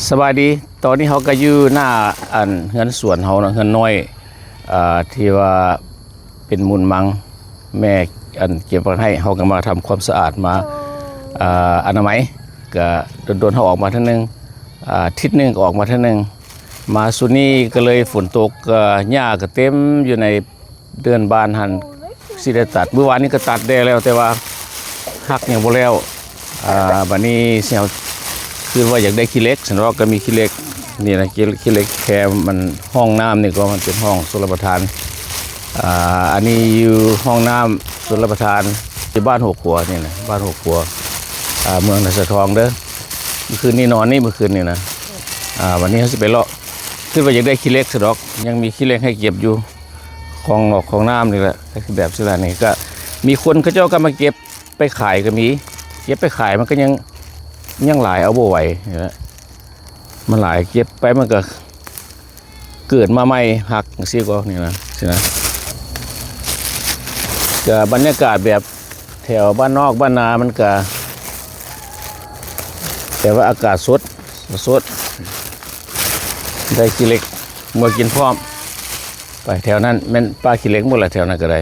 ສະບາຍດີ. ຕອນນີ້ເຮົາກໍຢູ່ໜ້າ ອັນ ເຮືອນສວນເຮົາເນາະ, ເຮືອນນ້ອຍ ອ່າ ທີ່ວ່າເປັນມູນມັງ ແມ່ ອັນ ເກັບໄວ້ໃຫ້. ເຮົາກໍມາທຳຄວາມສະອາດ ມາ ອ່າ ອະນາໄມ. ກໍດົນໆເຮົາອອກມາເທື່ອໜຶ່ງ, ອ່າ ທິດໜຶ່ງກໍອອກມາເທື່ອໜຶ່ງ. ມາຊຸດນີ້ກໍເລີຍຝົນຕົກ, ກໍຫຍ້າກໍເຕັມຢູ່ໃນ ເດີ່ນບ້ານຫັ້ນ ຊິໄດ້ຕັດ. ມື້ວານນີ້ກໍຕັດແດ່ແລ້ວ ແຕ່ວ່າຮັກຍັງບໍ່ແລ້ວ. ອ່າ ບາດນີ້ຊິເອົາ ຄືວ່າຢາກໄດ້ຂີ້ເຫຼັກຊັ້ນເນາະ, ກໍມີຂີ້ເຫຼັກນີ້ນະ, ຂີ້ ຂີ້ເຫຼັກແຄມມັນ ຮ່ອງນ້ຳນີ້ກໍມັນເປັນຮ່ອງຊົນລະປະທານ. ອ່າ ອັນນີ້ຢູ່ຮ່ອງນ້ຳຊົນລະປະທານ ທີ່ບ້ານຫົວຂົວນີ້ນະ, ບ້ານຫົວຂົວ ອ່າ ເມືອງນາຊາທອງເດີ. ມື້ຄືນນີ້ນອນນີ້ ມື້ຄືນນີ້ນະ. ອ່າ ວັນນີ້ເຮົາຊິໄປເລາະ, ຄິດວ່າຢາກໄດ້ຂີ້ເຫຼັກຊະດອກ, ຍັງມີຂີ້ເຫຼັກໃຫ້ເກັບຢູ່. ຂອງນອກຂອງນ້ຳນີ້ແຫຼະ ກໍຄືແບບຊີ້ລະ. ນີ້ກໍມີຄົນເຂົາເຈົ້າກໍມາເກັບໄປຂາຍກໍມີ, ເກັບໄປຂາຍມັນກໍຍັງ ຍັງຫຼາຍ ເອົາບໍ່ໄຫວນີ້ແຫຼະ, ມັນຫຼາຍ. ເກັບໄປມັນກໍເກີດມາໃໝ່ ຫັກຈັ່ງຊີ້ກໍນີ້ນະ ຊີ້ນະ. ກໍບັນຍາກາດແບບ ແຖວບ້ານນອກບ້ານນາມັນກະ ແຕ່ວ່າອາກາດສົດ ສົດ ໄດ້ຂີ້ເຫຼັກເມືອກິນພ້ອມ. ໄປແຖວນັ້ນແມ່ນປ່າຂີ້ເຫຼັກໝົດລະ, ແຖວນັ້ນກໍໄດ້.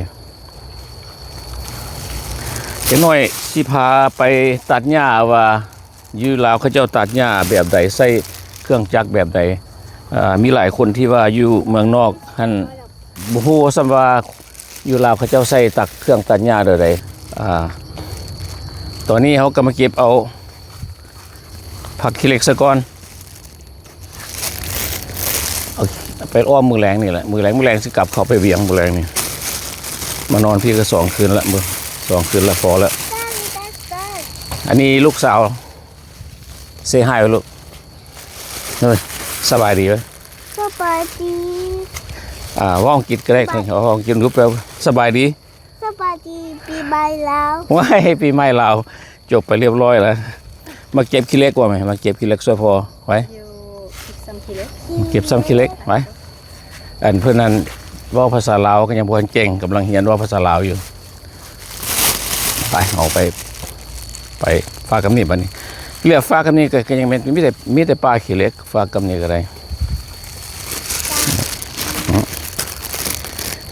ຈັກໜ້ອຍຊິພາໄປຕັດຫຍ້າວ່າ ຢູ່ລາວເຂົາເຈົ້າຕັດຫຍ້າແບບໃດ, ໃຊ້ເຄື່ອງຈັກແບບໃດ. ເອີ ມີຫຼາຍຄົນທີ່ວ່າຢູ່ເມືອງນອກຫັ້ນ ບໍ່ຮູ້ຊ້ຳວ່າຢູ່ລາວເຂົາເຈົ້າໃຊ້ຕັກ ເຄື່ອງຕັດຫຍ້າແບບໃດ. ອ່າ ຕອນນີ້ເຮົາກໍມາເກັບເອົາຜັກຂີ້ເຫຼັກຊະກ່ອນ. ເອົາໄປອ້ອມມື້ແລງນີ້ແຫຼະ, ມື້ແລງ ມື້ແລງຊິກັບເຂົ້າໄປວຽງ. ມື້ແລງນີ້ມານອນພີ້ກໍສອງຄືນລະ, ມື້ ສອງຄືນລະ ພໍລະ. ອັນນີ້ລູກສາວ ເຊຮາຍ ລູກ. ເອີ ສະບາຍດີເວີ້ຍ. ສະບາຍດີ. ອ່າ ເວົ້າອັງກິດກໍໄດ້, ເວົ້າອັງກິດ ສະບາຍດີ ສະບາຍດີ. ສະບາຍດີປີໃໝ່ລາວ. ວ້າຍ ປີໃໝ່ລາວ ຈົບໄປລຽບລ້ອຍແລ້ວ. ມາເກັບຂີ້ເຫຼັກວ່າແມ່, ມາເກັບຂີ້ເຫຼັກຊ່ວຍພໍ່ໄວ້. ເກັບຊຳຂີ້ເຫຼັກ ມາເກັບຊຳຂີ້ເຫຼັກໄວ້. ອັນເພິ່ນນັ້ນເວົ້າພາສາລາວກໍຍັງບໍ່ທັນເກັ່ງ, ກຳລັງຮຽນເວົ້າພາສາລາວຢູ່. ໄປ ອອກໄປ ໄປຟາກກັບນີ້. ບັດນີ້ເຫຼືອຟາກກັບນີ້ກໍ ກໍຍັງແມ່ນມີແຕ່ ມີແຕ່ປ່າຂີ້ເຫຼັກ. ຟາກກັບນີ້ກໍໄດ້.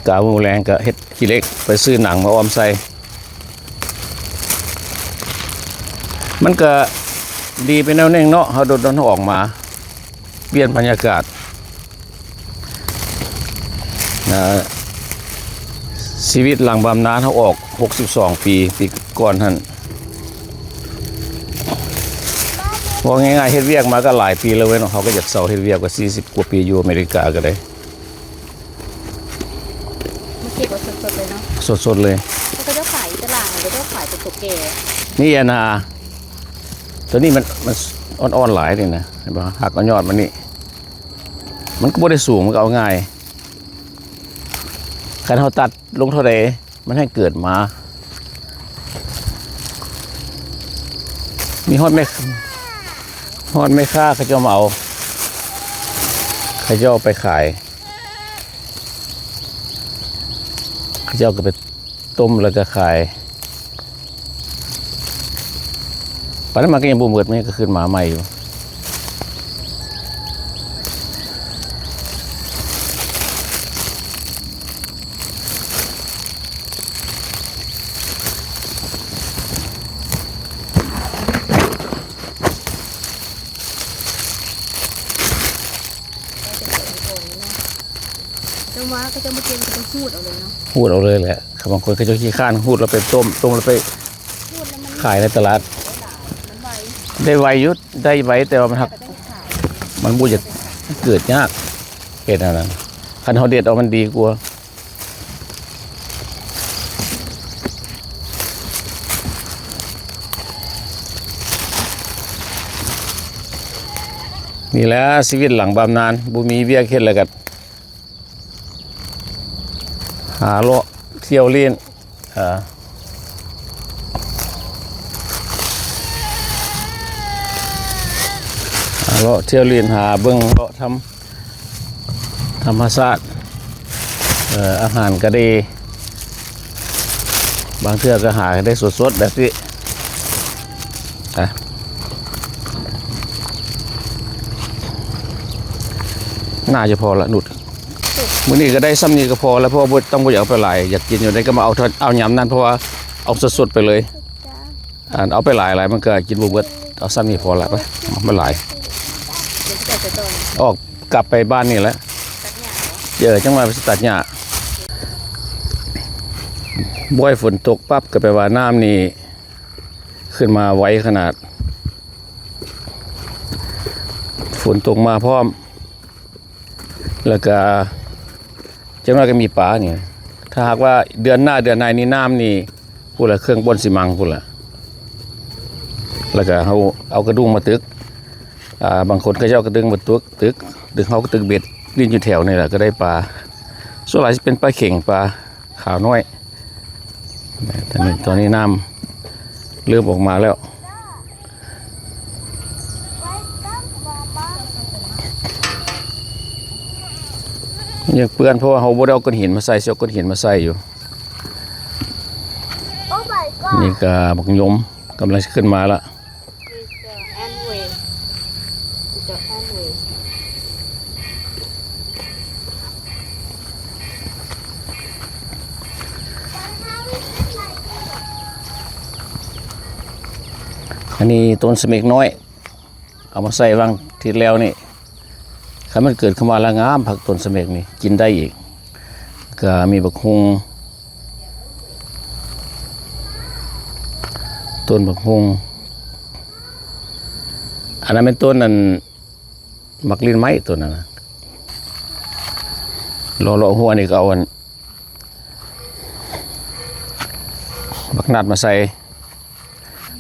ກະມື້ແລງກະເຮັດຂີ້ເຫຼັກ ໄປຊື້ໜັງມາອ້ອມໃສ່. ມັນກະດີໄປແນວໜຶ່ງເນາະ, ເຮົາດົນໆເຮົາອອກມາ ປ່ຽນບັນຍາກາດ. ອ່າ ຊີວິດຫຼັງບຳນານເຮົາອອກຫົກສິບສອງປີ, ປີກ່ອນຫັ້ນ ເວົ້າງ່າຍໆ ເຮັດວຽກມາກໍຫຼາຍປີແລ້ວເວີ້ຍເນາະ. ເຮົາກໍຢາກເຊົາເຮັດວຽກວ່າ ສີ່ສິບກວ່າປີຢູ່ອາເມລິກາກໍໄດ້. ມາເກັບເອົາສົດໆເລີຍເນາະ. ສົດໆເລີຍ. ເຂົາເຈົ້າຂາຍຢູ່ຕະຫຼາດ ເຂົາເຈົ້າຂາຍເປັນໂຕແກ່. ນີ້ ອັນນ່າ ຕົວນີ້ມັນ ມັນອ່ອນໆຫຼາຍນີ້ນະ, ເຫັນບໍ່? ຫາກເອົາຍອດມັນນີ້ ມັນກໍບໍ່ໄດ້ສູງ, ມັນກໍເອົາງ່າຍ. ຄັນເຮົາຕັດລົງເທົ່າໃດ ມັນໃຫ້ເກີດມາ. ມີຮອດແມ່ ຮອດແມ່ຄ້າເຂົາເຈົ້າມາເອົາ, ເຂົາເຈົ້າເອົາໄປຂາຍ, ເຂົາເຈົ້າກໍໄປຕົ້ມແລ້ວກໍຂາຍ. ປານນັ້ນມັນກໍຍັງບໍ່ໝົດ, ມັນກໍຂຶ້ນມາໃໝ່ຢູ່. ແຕ່ວ່າເຂົາເຈົ້າມາເກັບ ເຂົາເຈົ້າຫູດເອົາເລີຍເນາະ. ຫູດເອົາເລີຍແຫຼະ. ບາງຄົນເຂົາເຈົ້າຂີ້ຄ້ານຫູດແລ້ວໄປຕົ້ມ, ຕົ້ມແລ້ວໄປ ຂາຍໃນຕະຫຼາດ. ໄດ້ໄວຢູ່, ໄດ້ໄວ, ແຕ່ວ່າມັນຫາກ ມັນບໍ່ຢາກເກີດຍາກ ເຮັດອັນນັ້ນ. ຄັນເຮົາເດັດເອົາມັນດີກວ່າ. ນີ້ແຫຼະຊີວິດຫຼັງບຳນານ, ບໍ່ມີວຽກເຮັດແລ້ວກໍ ຫາເລາະທ່ຽວຫຼິ້ນ ເອີ ຫາເລາະທ່ຽວຫຼິ້ນ ຫາເບິ່ງເລາະທຳ ທຳມະຊາດ ເອີ ອາຫານກະດີ ບາງເທື່ອກະຫາໄດ້ສົດໆແບບນີ້ ອະ. ໜ້າຈະພໍລະນຸດ. ມື້ນີ້ກໍໄດ້ຊ່ຳນີ້ກໍພໍລະ ເພາະວ່າບໍ່ ຕ້ອງບໍ່ຢາກເອົາໄປຫຼາຍ ຢາກກິນຢູ່ໃດກໍມາເອົາເທົ່າ ເອົາຍາມນັ້ນ ເພາະວ່າເອົາສົດໆໄປເລີຍ. ອັນເອົາໄປຫຼາຍໆ ມັນກໍກິນບໍ່ເບິດ. ເອົາຊ່ຳນີ້ພໍລະ ໄປ ມັນຫຼາຍ. ອອກກັບໄປບ້ານນີ້ແຫຼະ. ເອີ ຈັ່ງວ່າໄປຕັດຫຍ້າ. ບໍ່ໃຫ້ຝົນຕົກປັບ ກໍແປວ່ານ້ຳນີ້ຂຶ້ນມາໄວຂະໜາດ. ຝົນຕົກມາພ້ອມ. ແລ້ວກະຈັກໜ້ອຍກໍມີປານີ້. ຖ້າຫາກວ່າເດືອນໜ້າເດືອນໃນນີ້ ນ້ຳນີ້ພຸ້ນລະ ເຄື່ອງປົ່ນຊິມັງພຸ້ນລະ. ແລ້ວກະເຮົາເອົາກະດຸງມາຕຶກ. ອ່າ ບາງຄົນເຂົາເຈົ້າເອົາກະດຸງມາຕຶກ ຕຶກ ຕຶກ ເຮົາກໍຕຶກເບັດຫຼິ້ນຢູ່ແຖວນີ້ລະ ກໍໄດ້ປາ. ສ່ວນຫຼາຍຊິເປັນປາເຂັງ ປາ ຂາວນ້ອຍ. ຕອນນີ້ ຕອນນີ້ນ້ຳເລີ່ມອອກມາແລ້ວ. ຍັງເປື້ອນ ເພາະວ່າເຮົາບໍ່ໄດ້ເອົາກ້ອນຫີນມາໃສ່ ຊິເອົາກ້ອນຫີນມາໃສ່ຢູ່. ນີ້ກະບັກຍົມກຳລັງຊິຂຶ້ນມາລະ. Is the antway. Is the antway. ອັນນີ້ຕົ້ນສະເໝັກນ້ອຍ ເອົາມາໃສ່ຫວ່າງທິດແລ້ວນີ້. ຄັນມັນເກີດຂຶ້ນມາລະງາມ ຜັກຕົ້ນສະເໝັກນີ້ ກິນໄດ້ອີກ. ກະມີບັກຫຸ່ງ ຕົ້ນບັກຫຸ່ງ. ອັນນັ້ນແມ່ນຕົ້ນ ອັນ ໝາກລິ້ນໄມ້ ຕົ້ນນັ້ນນະ. ເລາະໆ ຫົວນີ້ກໍເອົາ ອັນ ບັກນັດມາໃສ່.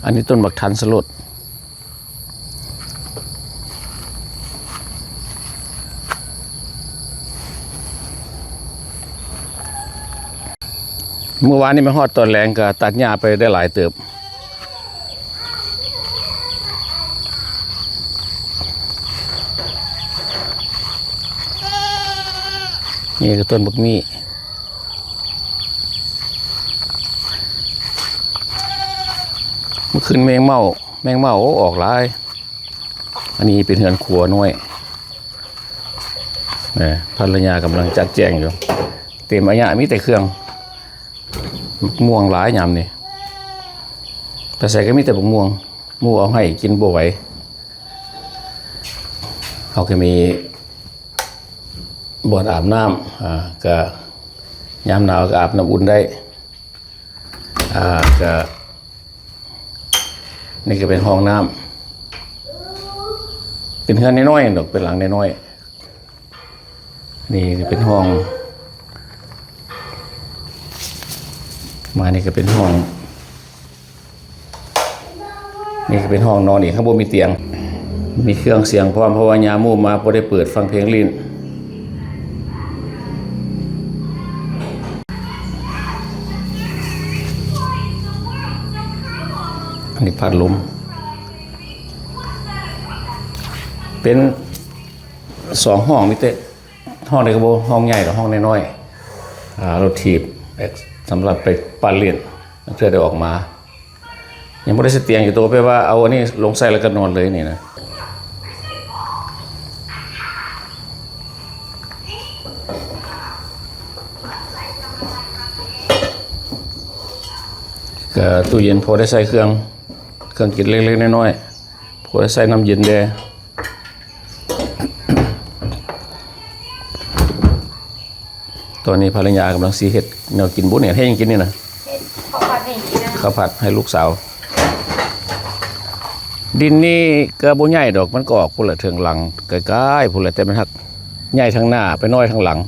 ອັນນີ້ຕົ້ນບັກທັນສະຫຼົດ. ມື້ວານນີ້ມາຮອດຕອນແລງກໍຕັດຫຍ້າໄປໄດ້ຫຼາຍເຕີບ. ນີ້ກໍຕົ້ນບັກມີ້. ເມື່ອຄືນແມງເມົາ ແມງເມົາ ໂອ້ ອອກຫຼາຍ. ອັນນີ້ເປັນເຮືອນຄົວນ້ອຍ ເອີ ພັນລະຍາກຳລັງຈັດແຈງຢູ່. ເຕັມອາຍະ ມີແຕ່ເຄື່ອງ ໝາກມ່ວງຫຼາຍຍາມນີ້ ໄປໃສກໍມີແຕ່ໝາກມ່ວງ. ໝູ່ເອົາໃຫ້ກິນບໍ່ໄຫວ. ເຮົາກໍມີບ່ອນອາບນ້ຳ ອ່າ ກະຍາມໜາວກໍອາບນ້ຳອຸ່ນໄດ້. ອ່າ ກະ ນີ້ກໍເປັນຫ້ອງນ້ຳ ເປັນເຮືອນນ້ອຍໆດອກ ເປັນຫຼັງນ້ອຍໆ. ນີ້ກໍເປັນຫ້ອງ ມານີ້ກໍເປັນຫ້ອງ ນີ້ກໍເປັນຫ້ອງນອນອີກ ເຮົາບໍ່ມີຕຽງ. ມີເຄື່ອງສຽງພ້ອມ ເພາະວ່າຍາມໝູ່ມາບໍ່ໄດ້ເປີດຟັງເພງຫຼິ້ນ. ອັນນີ້ພັດລົມ ເປັນ ສອງຫ້ອງ ມີແຕ່ຫ້ອງໃດກໍບໍ່ ຫ້ອງໃຫຍ່ດອກ ຫ້ອງນ້ອຍໆ ອ່າ ລົດຖີບ ສຳລັບໄປປານຫຼິ້ນ ເທື່ອໄດ້ອອກມາ. ຍັງບໍ່ໄດ້ໃສ່ຕຽງຈັກໂຕ ແປວ່າເອົາອັນນີ້ລົງໃສ່ແລ້ວກໍນອນເລີຍນີ້ນະ. ກໍຕູ້ເຢັນພໍໄດ້ໃສ່ເຄື່ອງ ເຄື່ອງກິນເລັກໆນ້ອຍໆ ພໍໄດ້ໃສ່ນ້ຳເຢັນແດ່. ຕອນນີ້ພັນລະຍາກຳລັງຊິເຮັດແນວກິນບຸນີ້ ເຮັດຫຍັງກິນນີ້ນະ? ເຮັດເຂົ້າຜັດໃຫ້ກິນນະ ເຂົ້າຜັດໃຫ້ລູກສາວ. ດິນນີ້ກໍບໍ່ໃຫຍ່ດອກ ມັນກໍອອກພຸ້ນແຫຼະ ເທິງຫຼັງ ໃກ້ໆ ພຸ້ນແຫຼະ ແຕ່ມັນຫາກໃຫຍ່ທາງໜ້າ ໄປນ້ອຍທາງຫຼັງ.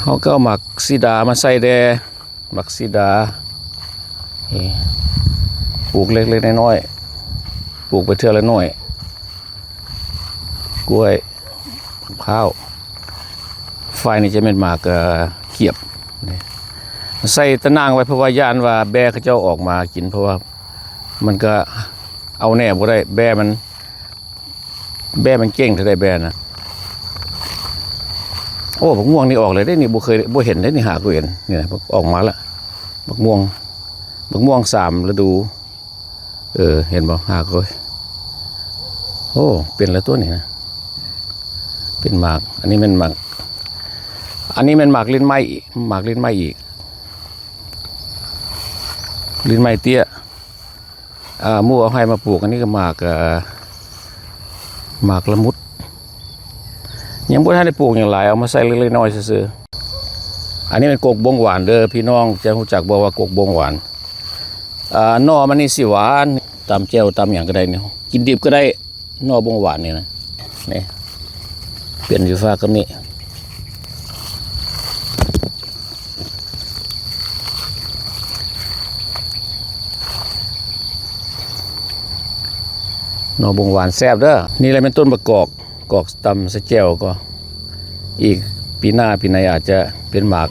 ເຮົາກໍເອົາໝາກສີດາມາໃສ່ແດ່. ໝາກສີດາ ນີ້ ປູກເລັກໆນ້ອຍໆ ປູກໄປເທື່ອລະໜ້ອຍ ກ້ວຍ ມະພ້າວ. ຝ່າຍນີ້ຈະແມ່ນໝາກ ເອີ ຂຽບ ນີ້ ໃສ່ຕະໜ່າງໄວ້ ເພາະວ່າຢ້ານວ່າແບ້ເຂົາເຈົ້າອອກມາກິນ ເພາະວ່າມັນກໍເອົາແນ່ບໍ່ໄດ້ ແບ້ມັນ ແບ້ມັນເກັ່ງແທ້ໃດແບ້ນະ. ໂອ້ ບັກມ່ວງນີ້ອອກແລ້ວເດ້ນີ້ ບໍ່ເຄີຍ ບໍ່ເຫັນເດ້ນີ້ ຫາກໍເຫັນນີ້ນະ ອອກມາລະ ບັກມ່ວງ ບັກມ່ວງສາມລະດູ. ເອີ ເຫັນບໍ່ ຫາກໍ ໂອ້ຍ ໂອ້ ເປັນແລ້ວຕົວນີ້ນະ ເປັນໝາກ. ອັນນີ້ແມ່ນໝາກ ອັນນີ້ແມ່ນໝາກລິ້ນໄມ້ອີກ ໝາກລິ້ນໄມ້ອີກ ລິ້ນໄມ້ເຕ້ຍ. ອ່າ ໝູ່ເອົາໄຮ່ມາປູກ. ອັນນີ້ກໍໝາກ ເອີ ໝາກລະມຸດ ຍັງບໍ່ທັນໄດ້ປູກຫຍັງຫຼາຍ ເອົາມາໃສ່ເລັກໆນ້ອຍໆຊື່ໆ. ອັນນີ້ແມ່ນກົກບົງຫວານເດີ ພີ່ນ້ອງຈະຮູ້ຈັກບໍ່ວ່າກົກບົງຫວານ? ອ່າ ໜໍ່ມັນນີ້ຊິຫວານ ຕຳແຈ່ວຕຳຫຍັງກໍໄດ້ນີ້ ກິນດິບກໍໄດ້ ໜໍ່ບົງຫວານນີ້ນະ. ນີ້ ເປັນຢູ່ຟາກກັບນີ້ ໜໍ່ບົງຫວານແຊບເດີ. ນີ້ແຫຼະແມ່ນຕົ້ນບັກກອກ ກອກຕຳໃສ່ແຈ່ວກໍ ອີກປີໜ້າປີໃນອາດຈະເປັນໝາກ.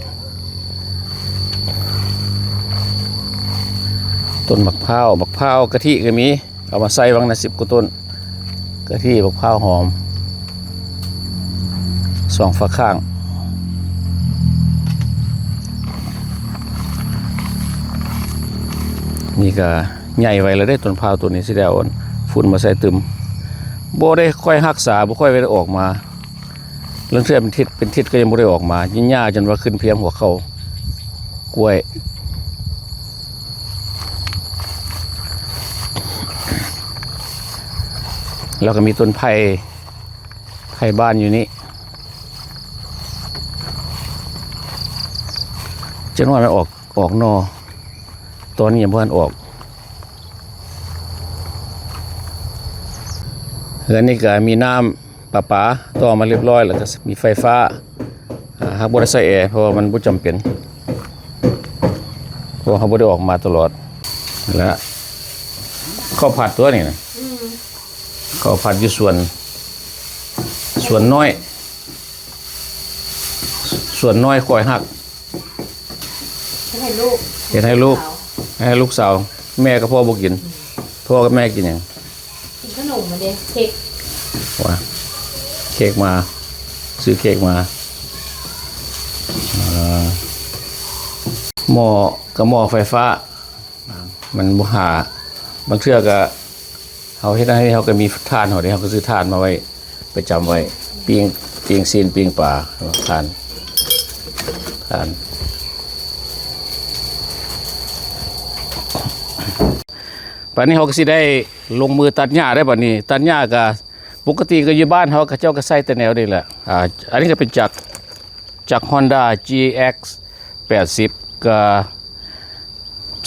ຕົ້ນໝາກພ້າວ ໝາກພ້າວກະທິກໍມີ ເອົາມາໃສ່ຫວ່າງນະ ສິບກວ່າຕົ້ນ ກະທິ ໝາກພ້າວຫອມ ສອງຝາຂ້າງ. ນີ້ກະໃຫຍ່ໄວແລ້ວເດ້ ຕົ້ນພ້າວໂຕນີ້ ຊິໄດ້ເອົາຝຸ່ນມາໃສ່ຕື່ມ. ບໍ່ໄດ້ຄ່ອຍຮັກສາ ບໍ່ຄ່ອຍໄດ້ອອກມາ ລາງເທື່ອເປັນທິດ ເປັນທິດກໍຍັງບໍ່ໄດ້ອອກມາ ຫຍ້າຈົນວ່າຂຶ້ນພຽງຫົວເຂົ່າກ້ວຍ. ແລ້ວກໍມີຕົ້ນໄຜ່ ໄຜ່ບ້ານຢູ່ນີ້ ຈັກໜ້ອຍມັນອອກ ອອກໜໍ່ ຕອນນີ້ຍັງບໍ່ທັນອອກ. ເຮືອນນີ້ກໍມີນ້ຳ ປະປາຕໍ່ມາຮຽບຮ້ອຍ ແລ້ວກໍມີໄຟຟ້າ. ອ່າ ຫາກບໍ່ໄດ້ໃສ່ແອ ເພາະວ່າມັນບໍ່ຈຳເປັນ ເພາະວ່າເຮົາບໍ່ໄດ້ອອກມາຕະຫຼອດ. ແລ້ວເຂົ້າຜັດຕົວນີ້ນະ ອືມ ເຂົ້າຜັດຢູ່ສວນ ສວນນ້ອຍ ສວນນ້ອຍຄອຍຮັກ. ເຮັດໃຫ້ລູກ ເຮັດໃຫ້ລູກ ໃຫ້ລູກສາວ. ແມ່ກັບພໍ່ບໍ່ກິນ ອືມ ພໍ່ກັບແມ່ກິນຫຍັງ? ກິນຂະໜົມມາເດ້ ເຄັກ ວ່າ ເຄັກມາ ຊື້ເຄັກມາ. ອ່າ ໝໍ້ ກະໝໍ້ໄຟຟ້າ ມັນບໍ່ຫາ ບາງເທື່ອກະ ເຮົາເຮັດໃຫ້ ເຮົາກໍມີຖ່ານເຮົາເດ້ ເຮົາກໍຊື້ຖ່ານມາໄວ້ປະຈຳໄວ້ ປີ້ງ ປີ້ງຊີ້ນ ປີ້ງປາ ຖ່ານ ຖ່ານ. ບາດນີ້ເຮົາກໍຊິໄດ້ລົງມືຕັດຫຍ້າໄດ້ ບາດນີ້ຕັດຫຍ້າກໍ ປົກກະຕິກໍຢູ່ບ້ານເຮົາ ເຂົາເຈົ້າກໍໃຊ້ແຕ່ແນວນີ້ແຫຼະ. ອ່າ ອັນນີ້ກໍເປັນຈັກ ຈັກຮອນດ້າ ຈີເອັກແປດສິບ ກໍ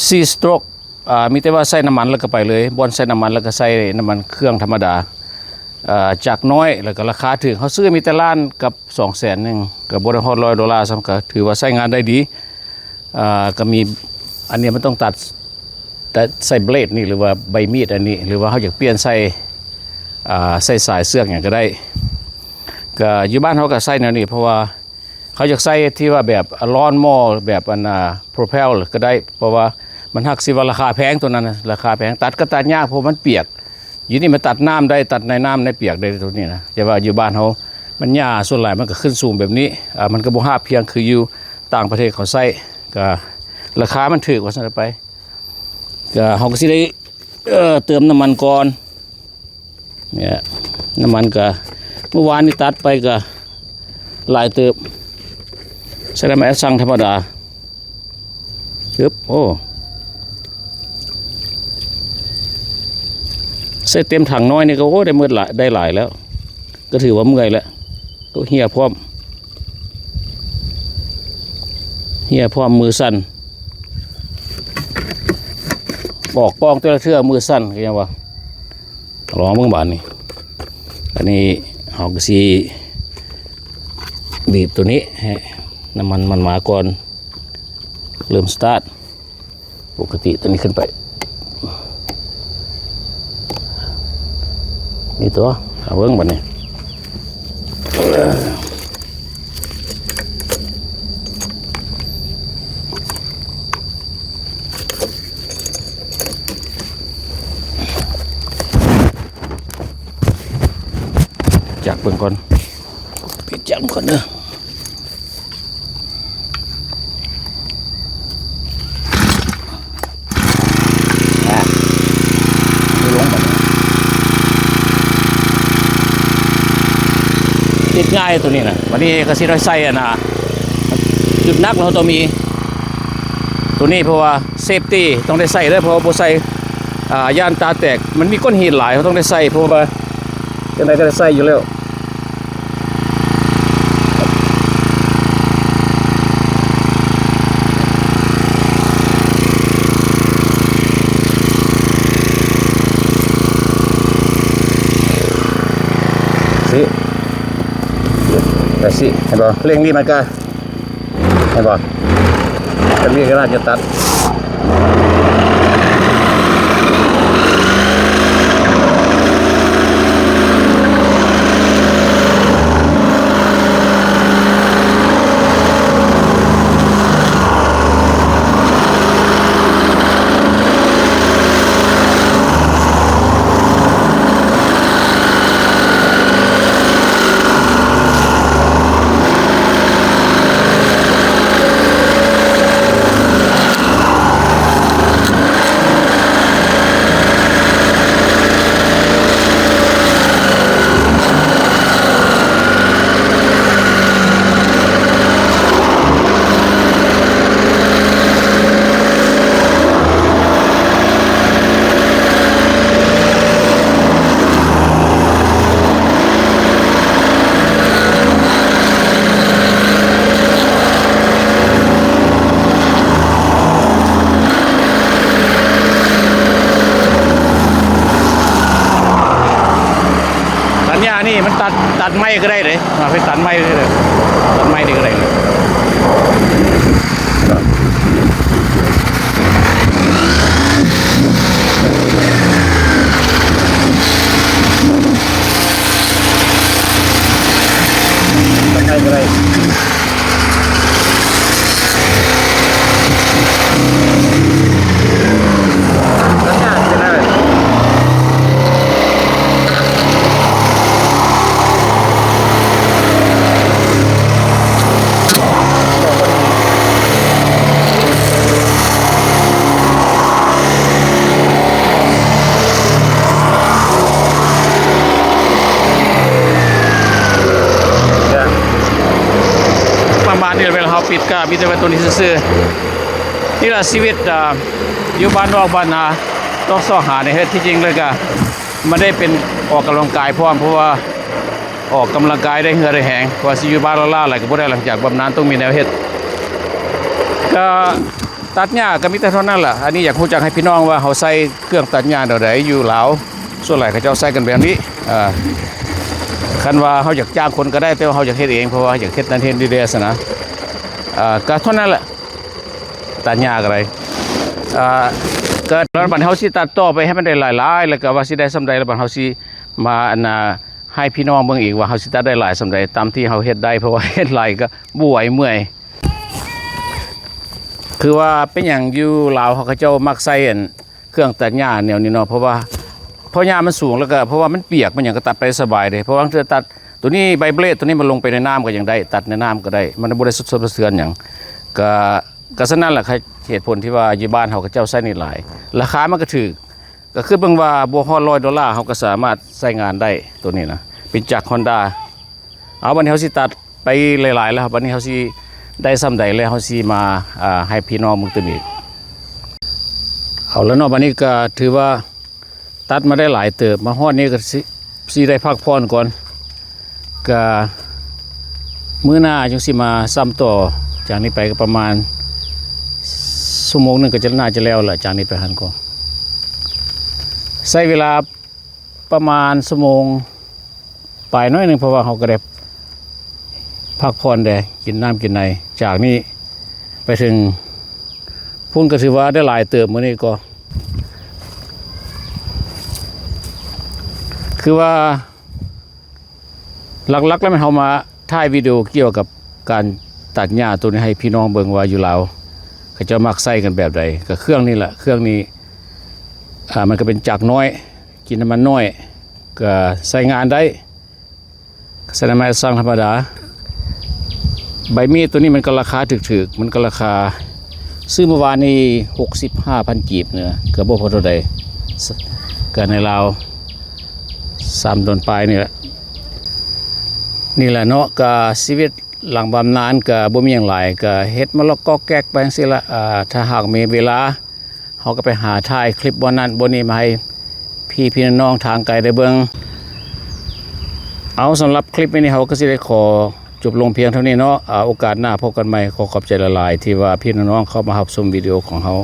ສີ່ສະໂຕຣກ ອ່າ ມີແຕ່ວ່າໃສ່ນ້ຳມັນແລ້ວກໍໄປເລີຍ ບ່ອນໃສ່ນ້ຳມັນແລ້ວກໍໃສ່ນ້ຳມັນເຄື່ອງທຳມະດາ. ອ່າ ຈັກນ້ອຍ ແລ້ວກໍລາຄາຖືກ ເຮົາຊື້ມີແຕ່ລ້ານກັບສອງແສນໜຶ່ງ ກໍບໍ່ໄດ້ຮອດຮ້ອຍໂດລາຊ້ຳ ກໍຖືວ່າໃຊ້ງານໄດ້ດີ. ອ່າ ກໍມີ ອັນນີ້ມັນຕ້ອງຕັດ ແຕ່ໃຊ້ເບລດນີ້ ຫຼືວ່າໃບມີດອັນນີ້ ຫຼືວ່າເຮົາຢາກປ່ຽນໃສ່ ອ່າ ໃສ່ສາຍເຊືອກຫຍັງກໍໄດ້. ກໍຢູ່ບ້ານເຮົາກໍໃຊ້ແນວນີ້ ເພາະວ່າເຮົາຢາກໃຊ້ທີ່ວ່າແບບລອນມໍ ແບບອັນ ອ່າ ໂພຣເພວກໍໄດ້ ເພາະວ່າມັນຮັກຊິວ່າລາຄາແພງ ໂຕນັ້ນນະ ລາຄາແພງ ຕັດກໍຕັດຍາກ ເພາະມັນປຽກ. ຢູ່ນີ້ມັນຕັດນ້ຳໄດ້ ຕັດໃນນ້ຳໃນປຽກໄດ້ ໂຕນີ້ນະ. ແຕ່ວ່າຢູ່ບ້ານເຮົາມັນຫຍ້າສ່ວນຫຼາຍມັນກໍຂຶ້ນສູງແບບນີ້ ອ່າ ມັນກໍບໍ່ຮາບພຽງຄືຢູ່ຕ່າງປະເທດເຂົາໃຊ້ ກໍລາຄາມັນຖືກວ່າຊັ້ນໄປ. ກະເຮົາກໍຊິໄດ້ ເອີ ເຕີມນ້ຳມັນກ່ອນ. ນີ້ ນ້ຳມັນກະ ມື້ວານນີ້ຕັດໄປກະຫຼາຍເຕີບ ໃຊ້ນ້ຳມັນແອັດຊັງທຳມະດາ. ອຶບ ໂອ້ ໃສ່ເຕັມຖັງນ້ອຍນີ້ກໍ ໂອ້ ໄດ້ໝົດຫຼາຍ ໄດ້ຫຼາຍແລ້ວ ກໍຖືວ່າເມື່ອຍແລ້ວ. ໂອ້ ເຫື່ອພ້ອມ ເຫື່ອພ້ອມ ມືສັ່ນ ອອກກ້ອງແຕ່ລະເທື່ອມືສັ່ນ ຄືຫຍັງວະ. ລອງເບິ່ງບາດນີ້ ອັນນີ້ເຮົາກໍຊິບີບໂຕນີ້ໃຫ້ນ້ຳມັນມັນມາກ່ອນ ເລີ່ມສະຕາດ. ປົກກະຕິຕົວນີ້ຂຶ້ນໄປ ນີ້ຕົວະ ເອົາເບິ່ງບາດນີ້ ຈັກເບິ່ງກ່ອນ ປິດຈັກກ່ອນເດີ. ອ່ະ ເອົາລົງບາດນີ້ ຕິດງ່າຍໂຕນີ້ນະ. ບັດນີ້ກໍຊິໄດ້ໃສ່ອັນນ່າ ຈຸດໜັກເຮົາຕ້ອງມີໂຕນີ້ ເພາະວ່າເຊຟຕີຕ້ອງໄດ້ໃສ່ເດີ ເພາະວ່າບໍ່ໃສ່ ອ່າ ຢ້ານຕາແຕກ. ມັນມີກ້ອນຫີນຫຼາຍ ເຮົາຕ້ອງໄດ້ໃສ່ ເພາະວ່າຈັ່ງໃດກໍໄດ້ໃສ່ຢູ່ແລ້ວ. ແບບນີ້ ເຫັນບໍ່? ເລັ່ງນີ້ມັນກະ ເຫັນບໍ່? ແບບນີ້ກໍໜ້າຈະຕັດ. ຕັດຫຍ້ານີ້ມັນຕັດ ຕັດໄມ້ກໍໄດ້ເດ້ ເອົາໄປຕັດໄມ້ເລີຍ ຕັດໄມ້ນີ້ກໍໄດ້. ປະມານນີ້ແຫຼະ ເວລາເຮົາປິດກະມີແຕ່ວ່າໂຕນີ້ຊື່ໆ. ນີ້ລະຊີວິດ ອ່າ ຢູ່ບ້ານນອກບ້ານນາ ນອກຊອກຫາໃນເຮັດ ທີ່ຈິງແລ້ວກະມັນໄດ້ເປັນອອກກຳລັງກາຍພ້ອມ ເພາະວ່າອອກກຳລັງກາຍໄດ້ເຫື່ອໄດ້ແຮງ ເພາະວ່າຊິຢູ່ບ້ານລ້າໆຫຼາຍກໍບໍ່ໄດ້ ຫຼັງຈາກບຳນານຕ້ອງມີແນວເຮັດ. ກະຕັດຫຍ້າກໍມີແຕ່ເທົ່ານັ້ນລະ. ອັນນີ້ຢາກຮູ້ຈັກໃຫ້ພີ່ນ້ອງວ່າເຮົາໃຊ້ເຄື່ອງຕັດຫຍ້າແນວໃດຢູ່ລາວ ສ່ວນຫຼາຍເຂົາເຈົ້າໃຊ້ກັນແບບນີ້. ເອີ ຄັນວ່າເຮົາຢາກຈ້າງຄົນກໍໄດ້ ແຕ່ວ່າເຮົາຢາກເຮັດເອງ ເພາະວ່າຢາກເຮັດນັ້ນເຮັດນີ້ແດ່ຊັ້ນນະ. ເອີ ກໍເທົ່ານັ້ນແຫຼະ ຕັດຫຍ້າກໍໄດ້. ເອີ ກໍແລ້ວບັດເຮົາຊິຕັດຕໍ່ໄປໃຫ້ມັນໄດ້ຫຼາຍໆ ແລ້ວກໍວ່າຊິໄດ້ສ່ຳໃດ ແລ້ວບັດເຮົາຊິມາ ອັນນ່າ ໃຫ້ພີ່ນ້ອງເບິ່ງອີກວ່າເຮົາຊິຕັດໄດ້ຫຼາຍສ່ຳໃດ ຕາມທີ່ເຮົາເຮັດໄດ້ ເພາະວ່າເຮັດຫຼາຍກໍບໍ່ໄຫວ ເມື່ອຍ. ຄືວ່າເປັນຫຍັງຢູ່ລາວເຂົາເຈົ້າມັກໃຊ້ອັນ ເຄື່ອງຕັດຫຍ້າແນວນີ້ເນາະ ເພາະວ່າ ເພາະຫຍ້າມັນສູງ ແລ້ວກໍເພາະວ່າມັນປຽກ ມັນຫຍັງກໍຕັດໄປສະບາຍເດ້. ເພາະວ່າບາງເທື່ອຕັດ ໂຕນີ້ໃບເບລດ ໂຕນີ້ມັນລົງໄປໃນນ້ຳກໍຍັງໄດ້ ຕັດໃນນ້ຳກໍໄດ້ ມັນບໍ່ໄດ້ສົບສະເທືອນຫຍັງ. ກໍ ກໍສະນັ້ນລະ ເຫດຜົນທີ່ວ່າຢູ່ບ້ານເຮົາເຂົາເຈົ້າໃຊ້ນີ້ຫຼາຍ ລາຄາມັນກໍຖືກ. ກໍຄິດເບິ່ງວ່າບໍ່ຮອດຮ້ອຍໂດລາ ເຮົາກໍສາມາດໃຊ້ງານໄດ້ໂຕນີ້ນະ ເປັນຈັກຮອນດ້າ. ເອົາ ບັດນີ້ເຮົາຊິຕັດໄປຫຼາຍໆແລ້ວ ບັດນີ້ເຮົາຊິໄດ້ສ່ຳໃດແລ້ວ ເຮົາຊິມາ ອ່າ ໃຫ້ພີ່ນ້ອງເບິ່ງຕື່ມອີກ. ເອົາລະເນາະ ບັດນີ້ກໍຖືວ່າຕັດມາໄດ້ຫຼາຍເຕີບ ມາຮອດນີ້ກໍຊິ ຊິໄດ້ພັກຜ່ອນກ່ອນ. ກະມື້ໜ້າຈຶ່ງຊິມາຊ້ຳຕໍ່. ຈາກນີ້ໄປກໍປະມານຊົ່ວໂມງໜຶ່ງກໍຈະ ໜ້າຈະແລ້ວລະ. ຈາກນີ້ໄປຫັ້ນກໍໃຊ້ເວລາປະມານຊົ່ວໂມງປາຍໜ້ອຍໜຶ່ງ ເພາະວ່າເຮົາກໍໄດ້ພັກຜ່ອນແດ່ ກິນນ້ຳກິນໃນ. ຈາກນີ້ໄປເຖິງພຸ້ນກໍຖືວ່າໄດ້ຫຼາຍເຕີບ. ມື້ນີ້ກໍຄືວ່າ ຫຼັກໆ ແລ້ວແມ່ນເຮົາມາຖ່າຍວິດີໂອກ່ຽວກັບການຕັດຫຍ້າໂຕນີ້ໃຫ້ພີ່ນ້ອງເບິ່ງວ່າຢູ່ລາວເຂົາເຈົ້າມັກໃຊ້ກັນແບບໃດ. ກໍເຄື່ອງນີ້ແຫຼະ ເຄື່ອງນີ້ ອ່າ ມັນກໍເປັນຈັກນ້ອຍ ກິນນ້ຳມັນໜ້ອຍ ກໍໃຊ້ງານໄດ້ ໃຊ້ນ້ຳມັນຊ່າງທຳມະດາ. ໃບມີດໂຕນີ້ມັນກໍລາຄາຖືກໆ ມັນກໍລາຄາ ຊື້ມື້ວານນີ້ຫົກສິບຫ້າພັນກີບເນາະ ກໍບໍ່ພໍເທົ່າໃດ ກໍໃນລາວສາມດອນປາຍນີ້ແຫຼະ. ນີ້ແຫຼະເນາະ ກະຊີວິດຫຼັງບຳນານກະບໍ່ມີຫຍັງຫຼາຍ ກະເຮັດມະລະກອກແກກໄປຈັ່ງຊີ້ລະ. ອາ ຖ້າຫາກມີເວລາ ເຮົາກໍໄປຫາຖ່າຍຄລິບບ່ອນນັ້ນບ່ອນນີ້ມາໃຫ້ພີ່ໆນ້ອງໆທາງໄກໄດ້ເບິ່ງ. ເອົາ ສຳລັບຄລິບມື້ນີ້ເຮົາກໍຊິໄດ້ຂໍຈົບລົງພຽງເທົ່ານີ້ເນາະ. ອາ ໂອກາດໜ້າພົບກັນໃໝ່. ຂໍຂອບໃຈຫຼາຍໆທີ່ວ່າພີ່ນ້ອງໆເຂົ້າມາຮັບຊົມວິດີໂອຂອງເຮົາ.